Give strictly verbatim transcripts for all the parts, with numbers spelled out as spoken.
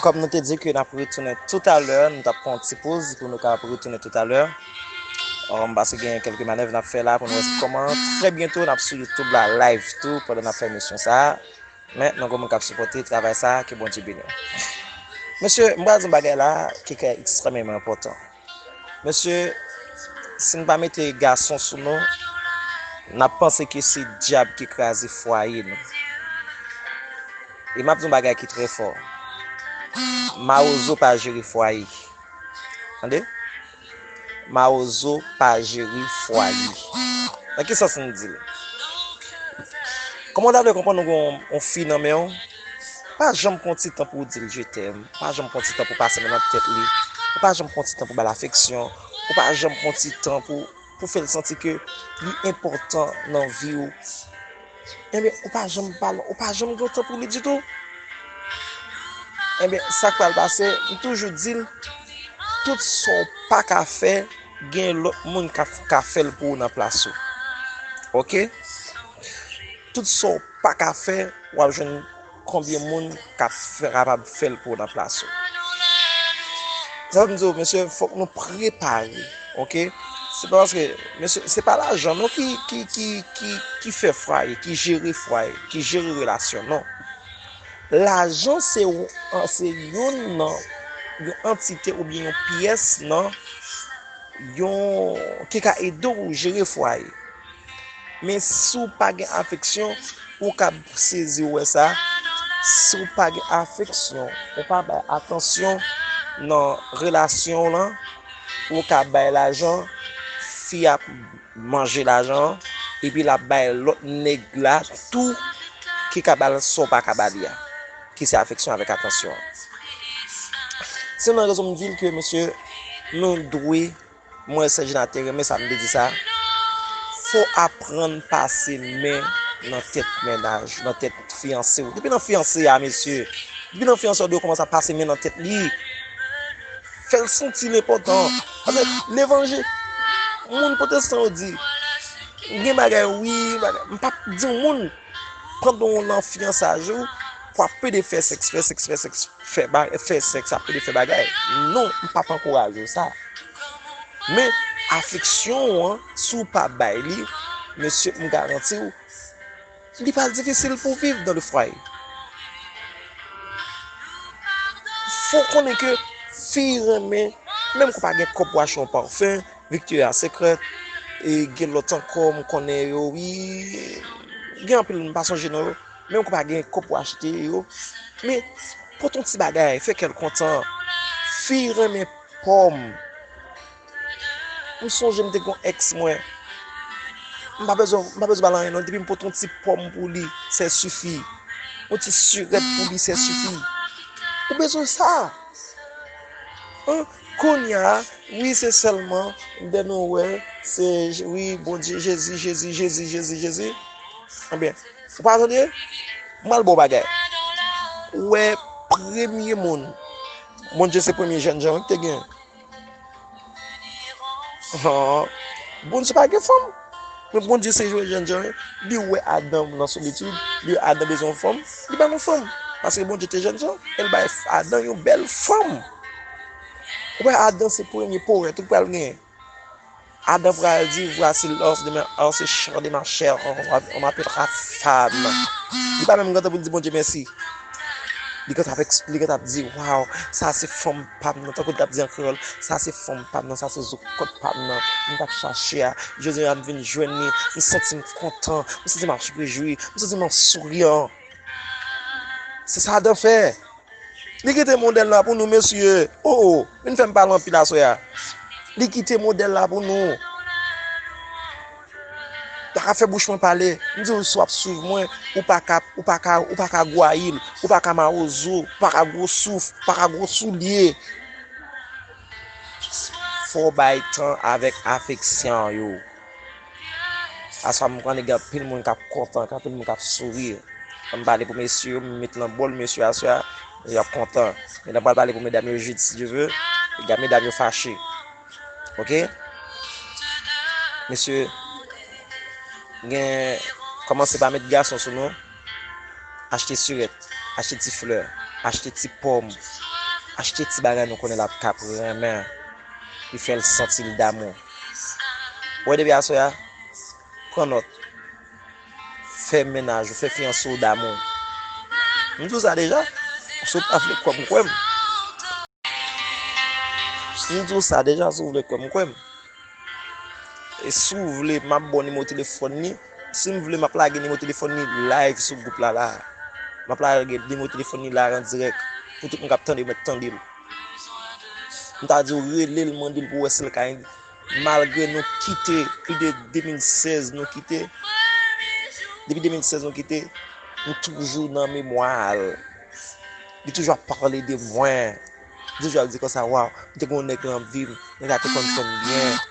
Kòm nou te di ke n ap retounen toutalè, nou t ap pran yon ti poz pou nou kapab retounen toutalè. Um, paske gen kèlke manèv n ap fè la pou nou wè kòman trè byento n ap sou YouTube la live tou pandan n ap fè emisyon sa a. Men, nou gen moun k ap sipòte travay sa a, ke Bondye beni w. Mesye, m pral di yon bagay la ki ka ekstrèmeman enpòtan. Mesye, si n pa mete gason sou nou, n ap panse ke se dyab ki kraze fwaye nou. E m ap di yon bagay ki trè fò. Mawozo pa jere fwaye. Tande? Mawozo pa jere fwaye. Nan ki sans m di l? Kòman w ta vle konprann ou gen yon, yon fi nan men w? Pa janm pran ti tan pou w di l je t'aime. Pa janm pran ti tan pou w pase men nan tèt li. Ou pa janm pran ti tan pou w ba l afeksyon. Ou pa janm pran ti tan pou, pou fè l santi ke li enpòtan nan vi w. Ebyen, ou pa janm pale, ou pa janm gen tan pou li ditou. Ebyen, sa k pral pase, m toujou di l, tout sa w pa ka fè, gen lòt moun k ap ka fè l pou ou nan plas ou. Oke? Tout sa w pa ka fè, w ap jwenn konbyen moun k ap fè, kapab fè l pou w nan plas ou. Sa fè m di w, mesye, fòk nou prepare, oke? Se pa paske, mesye, se pa lajan non ki, ki, ki, ki, ki fè fwaye, ki jere fwaye, ki jere relasyon, non. Lajan se, se youn nan, yon antite oubyen yon pyès nan, yon, ki ka ede w jere fwaye. Men si w pa gen afeksyon, ou ka sezi wè sa. Si w pa gen afeksyon, ou pa bay atansyon nan relasyon w lan, ou ka bay lajan, fi a ap manje lajan an, epi l ap bay lòt nèg la tou ki ka ba l sa w pa ka ba li a, ki se afeksyon avèk atansyon an. Se nan rezon m di l ke, mesye, nou dwe, mwen Sèjina te renmen sa m te di sa, fò w aprann pase men nan tèt mennaj, nan tèt fiyanse w. Depi nan fiyanse a, mesye, depi nan fiyanse w, w dwe kòmanse ap pase men nan tèt li. Fè l santi l enpòtan. Paske levanjil, moun pwotestan yo di, gen bagay wi, bagay. M p ap di yon moun, pandan w nan fiyansaj ou, pou ap pede fè sèks, fè sèks, fè sèks, fè ba-, fè sèks, ap pede fè bagay. Non, m p ap ankouraje w sa. Men, afeksyon w an, si w pa bay li, mesye, m garanti w, li pral difisil pou w viv dans le foyer. Fò w konnen ke fi renmen, menm ke w pa gen kòb pou w achte yon pafen, Victoria's Secret, e gen lòt ankò, m konnen yo, wi. Gen anpil, m pa sonje non yo. Menm ke w pa gen kòb pou w achte yo. Men, pote yon ti bagay, fè kè l kontan. Fi renmen pòm. M sonje m te gen yon èks mwen. M pa bezwen, m pa bezwen ba l anyen non. Depi m pote yon ti pòm pou li, sè sifi. Yon ti sirèt pou li, sè sifi. Ou bezwen sa. Hein? Kounye a, wi, se sèlman lè nou wè, se, wi, Bondye, Jezi, Jezi, Jezi, Jezi, Jezi. Ebyen, ou pa tande? M al ba w bagay. Ou wè, premye moun. Bondye se premye jènjan wi ki te gen. Bondye pa gen fanm. Men Bondye se jènjan wi. Li wè Adan nan solitid. Li wè Adan bezwen yon fanm. Li ba l yon fanm. Paske Bondye te jènjan. E l bay Adan yon bèl fanm. Ou wè Adan se premye powèt ou pral genyen. Adan pral di, voici l'os de ma, os et chair de ma chair, on, on m'appellera femme. Li pa menm gentan pou l di Bondye mèsi. Li gentan ap eks-, li gentan ap di, waw, sa se fanm pa m nan, tankou l t ap di an kreyòl, sa se fanm pa m nan, sa se zokòt pa m nan, m t ap chache a, jodi a m vin jwenn li, m santi m kontan, m santi m ap rejwi, m santi m an souriyan. Se sa Adan fè. Li kite modèl la pou nou, mesye. Oh, oh, vin fè m pale anpil aswè a. Li kite modèl la pou nou. Pa ka fè bouch mwen pale. M di w, si w ap swiv mwen, ou pa ka, ou pa ka, ou pa ka gwayi l, ou pa ka mawozo, ou pa ka gwo souf, ou pa ka gwo soulye. Fò w bay tan avèk afeksyon yo. Aswè a, m konnen gen anpil moun k ap kontan, gen anpil moun k ap souri. Ann pale pou mesye yo, m met nan bòl mesye aswè a, y ap kontan. Men n pral pale pou medam yo jodi, si Dye vle. Medam yo fache. Oke? Mesye, gen, kòmanse pa met gason sou nou. Achte sirèt, achte ti flè, achte ti pòm. Achte ti bagay nou konnen l ap kap renmen, ki fè l santi l damou. Ou wè depi aswè a, pran nòt. Fè mennaj ou, fè fiyanse w damou. M di w sa deja, si w pa vle kwè m, kwè m. M di w sa deja, si w vle kwè m, kwè m. E si w vle, m ap ba w nimewo telefòn li. Si m vle, m ap lage nimewo telefòn li live sou gwoup la, la. M ap lage nimewo telefòn li la an dirèk pou tout moun k ap tande mèt tande l. M ta di w rele l, mande l pou wè si l ka. Malgre nou kite, plis de de mil sèz nou kite, depi de mil sèz nou kite, m toujou nan memwa l. Li toujou ap pale de mwen. Li toujou ap di konsa, waw, m te gen yon nèg nan vi m, nèg la te konn fè m byen.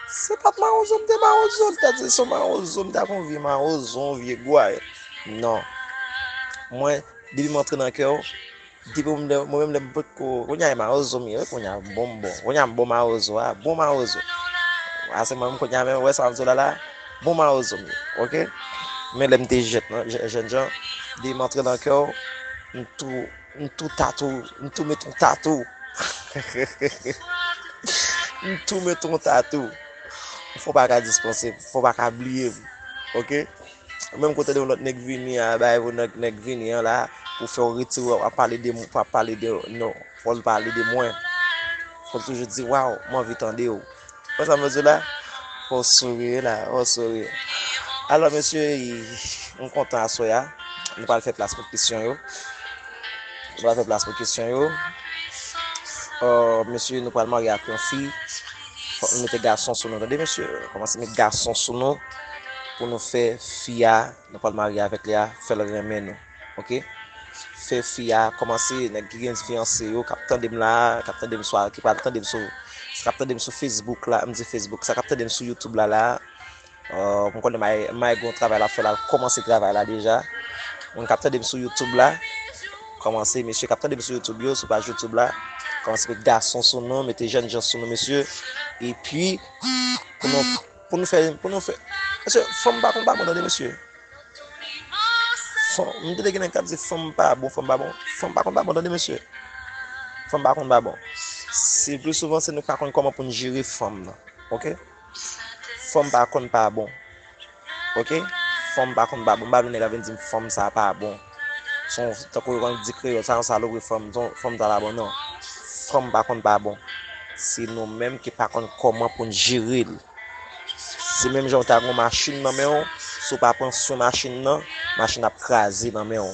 Se pa t mawozo m te mawozo, m ta di se yon mawozo, m ta kon vye mawozo, yon vye gway. Non. Mwen, depi m antre nan kè w, depi mwen, mwen menm lè m potko, kounye a e mawozo m ye, wi, kounye a bon m bon. Kounye a m bon mawozo a, bon mawozo. A se mwen menm kounye a menm, wè sa m di w la la, bon mawozo m ye, oke? Men lè m te jèn, jèn, jèn jan, depi m antre nan kè w, m tou, m tou tatou, m tou met yon tatou. M tou met yon tatou. Fò w pa ka dispanse m, fò w pa ka bliye m, oke? Menm kote de yon lòt nèg vini a, bay yon nèg, nèg vini an la, pou fè w retire w, ap pale de, pou ap pale de, non, fò l pale de mwen. Fò l toujou di, waw, m anvi tande w. Wè sa m vle di w la? Fò w souri la, fò w souri. Alò, mesye, m kontan aswè a. Nou pral fè plas pou kesyon yo. Nou pral fè plas pou kesyon yo. Ò, mesye, nou pral marye ak yon fi. Fòk nou mete gason sou nou, tande, mesye. Kòmanse met gason sou nou pou nou fè fi a, nou pral marye avèk li a, fè l renmen nou. Oke? Fè fi a kòmanse, nèg ki gen fiyanse yo, k ap tande m la, k ap tande m sou, ki pral tande m sou, k ap tande m sou Facebook la, m di Facebook, sa k ap tande m sou YouTube la, la, ò, m konnen May, May gen yon travay l ap fè la, l kòmanse travay la deja. Moun k ap tande m sou YouTube la, kòmanse, mesye k ap tande m sou YouTube yo, sou paj YouTube la, kòmanse met gason sou nou, mete jèn jan sou nou, mesye. Epi, pou nou, pou nou fè, pou nou fè, mesye, fanm pa konn pa bon, tande, mesye. Fanm, m tande gen nèg k ap di fanm pa bon, fanm pa bon. Fanm pa konn pa bon, tande, mesye. Fanm pa konn pa bon. Se pli souvan, se nou k pa konn kòman pou n jere fanm nan. Oke? Fanm pa konn pa bon. Oke? Fanm pa konn pa bon. M pa vle nèg la vin di m fanm sa pa bon. Se yon, tankou yo konn di kreyòl, sa yon salopri fanm, fanm sa pa bon, non. Fanm pa konn pa bon. Se nou menm ki pa konn kòman pou n jere l. Se menm jan w ta gen yon machin nan men w, si w pa pran swen machin nan, machin ap kraze nan men w.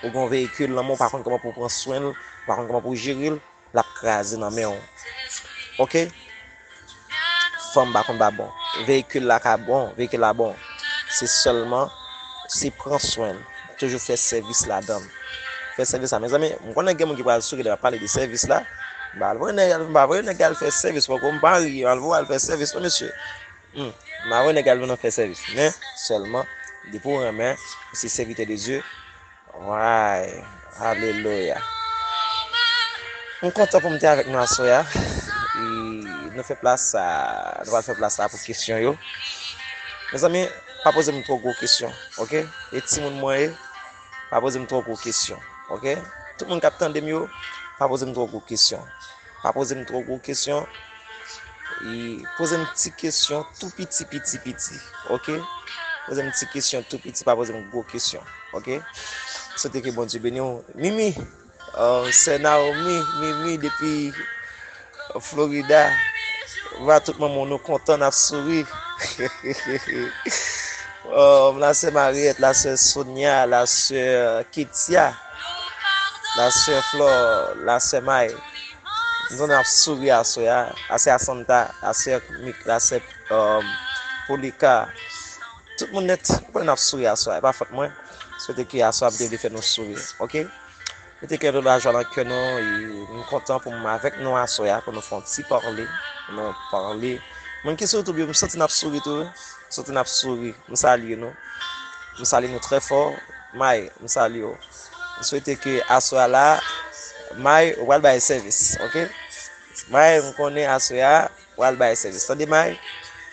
Ou gen yon veyikil nan men w, ou pa konn kòman pou w pran swen l, ou pa konn kòman pou w jere l, l ap kraze nan men w. Oke? Fanm pa konn pa bon. Veyikil la ka bon, veyikil la bon. Se sèlman, se pran swen l. Toujou fè sèvis ladan l. Fè sèvis la. Mezanmi, m konnen gen moun ki pral souri lè m ap pale de sèvis la. M pa vle nèg al, m pa vle nèg al fè sèvis, poko m marye, m al voye al fè sèvis, non, mesye. Hmm. M pa vle nèg al vin fè sèvis. Men, sèlman, depi w renmen, ou se sèvitè de Dye, Way, alelouya. M kontan pou m te avèk nou aswè a. E nou fè plas sa, nou pral fè plas sa pou kesyon yo. Mezanmi, pa poze m twò gwo kesyon, oke? E timoun mwen ye, pa poze m twò gwo kesyon, oke? Tout moun k ap tande m yo, pa poze m twò gwo kesyon. Pa poze m twò gwo kesyon. E poze m ti kesyon tou piti, piti, piti. Oke? Poze m ti kesyon tou piti, pa poze m gwo kesyon. Oke? Swete ke Bondye beni w. Mimi, euh, sè Naomi, Mimi depi Florida. Va tout manman nou kontan, n ap souri. Euh, la sè Mariette, la sè Sonia, la sè Ketia, la sè Flor, la sè May. Nou ap souri aswè a. Asè a Santa, asè Mik, asè, um, Polika. Tout moun nèt, nou konnen n ap souri aswè a. E pa fòt mwen. Swete ke aswè a m te vle fè nou souri. Oke? Mete kè de lajwa nan kè nou. E m kontan pou m avèk nou aswè a, pou nou fè yon ti pale. Pou nou pale. Moun ki sou YouTube yo, m santi n ap souri tou, wi. M santi n ap souri. M salye nou. M salye nou trè fò. May, m salye w. M swete ke aswè a la, May, ou pral bay sèvis, oke? May, m konnen aswè a, ou pral bay sèvis. Tande, May?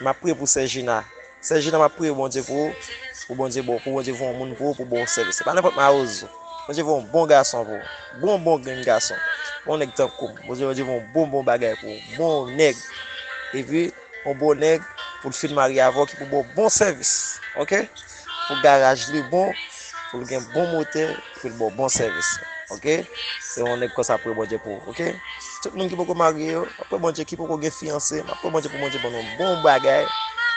M ap priye pou sè Jina. Sè Jina, m ap priye Bondye pou ou, pou Bondye ba w, pou Bondye voye yon moun pou ou, pou ba w sèvis. Se pa nenpòt mawozo. Bondye voye yon bon gason pou ou. Bon, bon grenn gason. Yon nèg tankou m. Bondye, Bondye fè yon bon, bon bagay pou ou. Bon nèg. Epi, yon bon nèg pou l fin marye avè w ki pou ba w bon sèvis. Oke? Pou garaj li bon, pou l gen bon motè, pou l ba w bon sèvis. Oke? Se yon nèg konsa pou Bondye pou ou. Oke? Tout moun ki poko marye yo, m ap priyè Bondye ki poko gen fiyanse, m ap priyè Bondye pou Bondye ban nou bon bagay,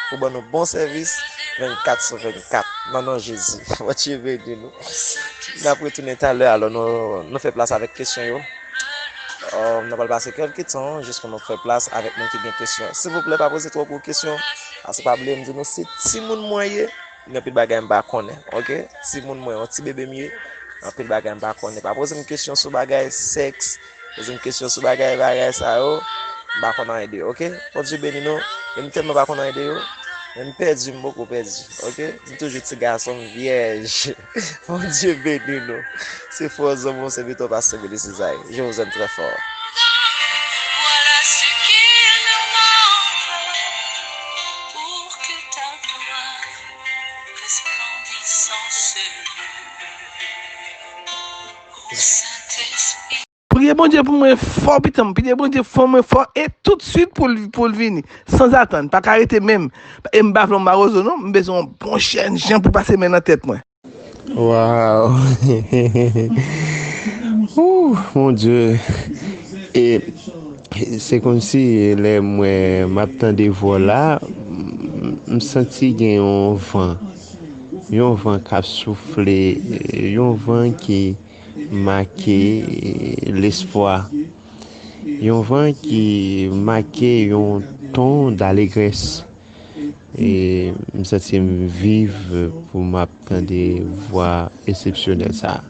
pou ban nou bon sèvis, vennkat sou vennkat. Nan non Jezi. Bondye beni nou. N ap retounen talè, alò nou, nou fè plas avèk kesyon yo. N ap al pase kèlke tan jis pou nou fè plas avèk moun ki gen kesyon. Silvouplè, pa poze twò gwo kesyon. Paske pa bliye m di nou, se timoun mwen ye. Gen anpil bagay m pa konnen, oke? Timoun mwen, yon ti bebe m ye. Anpil bagay m pa konnen. Pa poze m kesyon sou bagay sèks. Poze m kesyon sou bagay, bagay sa yo. M pa konn anyen de yo, oke? Bondye beni nou. E m tèlman pa konn anyen de yo. Men m pèdi, m poko pèdi, oke? M toujou ti gason, m vyèj. Bondye beni nou. Se frè zanmi w, sèvitè w, pastè Willy Cisaille. Je vous aime très fort. Voilà ce qu'il nous manque pour que ta gloire resplendissante se lève. Ô Saint-Esprit. Priye Bondye pou mwen fò, pitit mwen. Priye Bondye fò mwen fò e toutswit pou l, pou l vini. Sanzatann. Pa ka rete menm. E m pa vle yon mawozo, non. M bezwen yon bon chèn jan pou pase men nan tèt mwen. Waw. Ouh, mon Dieu. E se kòmsi lè mwen m ap tande vwa la, m, m santi gen yon van. Yon van k ap soufle, yon van ki make lespwa. Yon van ki make yon ton dalegrès. E m santi m viv pou m ap tande vwa eksepsyonèl sa a.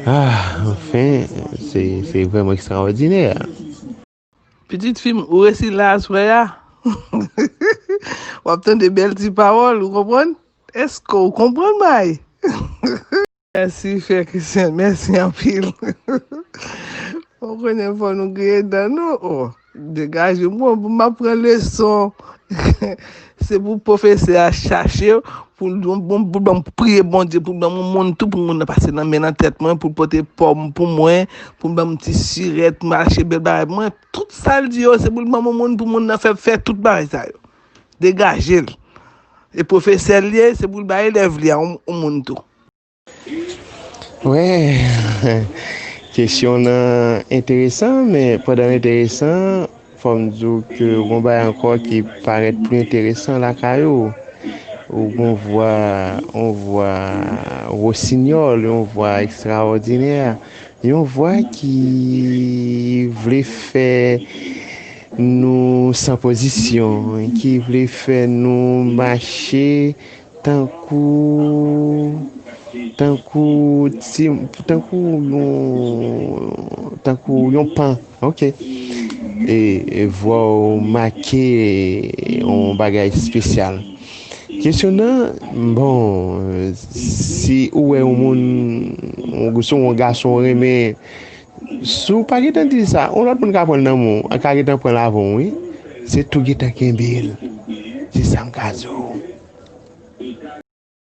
Ah, anfen, se, se vrèman ekstraòdinè. Pitit fi m, ou resi la aswè a? W ap tande bèl ti pawòl, ou konprann? Èske w konprann, bay? Mèsi, frè Christian. Mèsi anpil. Ou konnen fò nou griyen dan nou. Oh, degaje m, bon, m ap pran leson. Se pou pwofesè a chache w, pou l bon, bon, pou l ban m priye Bondye, pou l ban m yon moun tou, pou moun nan pase nan men nan tèt mwen, pou l pote pòm pou mwen, pou l ban m ti sirèt, mache bèl bagay pou mwen. Tout sa l di yo, se pou l ban m yon moun, pou moun nan fè, fè tout bagay sa yo. Degaje l. E pwofesè l ye, se pou l bay elèv li a yon, yon moun tou. Wè, kesyon nan enteresan, men pandan l enteresan, fò m di w ke yon bagay ankò ki parèt pli enteresan lakay ou. Ou gon vwa, yon vwa wosinyòl, yon vwa ekstraòdinè, yon vwa ki vle fè nou san pozisyon, ki vle fè nou mache tankou, tankou ti, tankou yon, tankou yon pan, oke. E, e vwa w make yon bagay espesyal. Kesyon nan, bon, si ou wè yon moun, yon, si yon gason renmen Si w pa gentan di l sa, yon lòt moun ka pran l nan men w, ka gentan pran l avan w, wi. Se tou gentan kenbe l. Se sa m ka di w.